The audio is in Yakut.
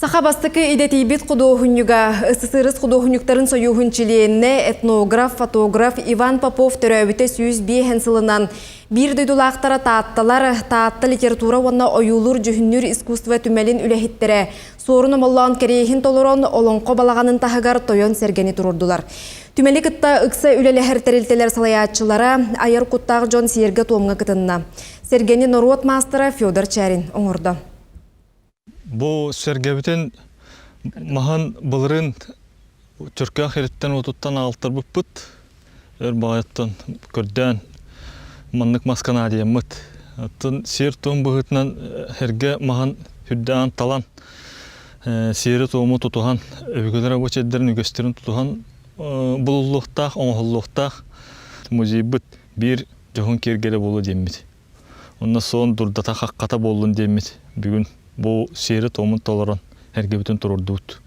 Саха бастакы идэтийбит худуоһунньуга, СССР худуоһунньуктарын сойууһун чилиэнэ, этнограф, фотограф Иван Попов төрөөбүтэ 105 сылынан биир дойдулаахтара Таатталар, Таатта литература уонна ойуулуур-дьүһүннүүр искусство түмэлин үлэһиттэрэ Суорун Омоллоон кэриэһин толорон Олоҥхо балаҕанын таһыгар тойон сэргэни туруордулар. Түмэли кытта ыкса үлэлэһэр тэрилтэлэр салайааччылара айар куттаах дьон сиэргэ-туомҥа кытынна. Сэргэни норуот маастара Федор Чярин оҥордо. Бу сэргэбитин маһын былырыын Чөркөөх ириттэн уотуттан аҕалтарбыппыт. Өр баҕайыттан көрдөөн маннык маска наадыйаммыт. Оттон сиэр-туом быһыытынан эргэ маһын үрдээн талан, сиэри-туому тутуһан, өбүгэлэр абыычайдарын үгэстэрин тутуһан булуллуохтаах, оҥоһуллуохтаах музейбыт биир дьоһун киэргэлэ буолуо диэммит. Онно суон дурдата-хаххата буоллун диэммит бүгүн бу сиэри-туомун толорон эргэбитин туруордубут.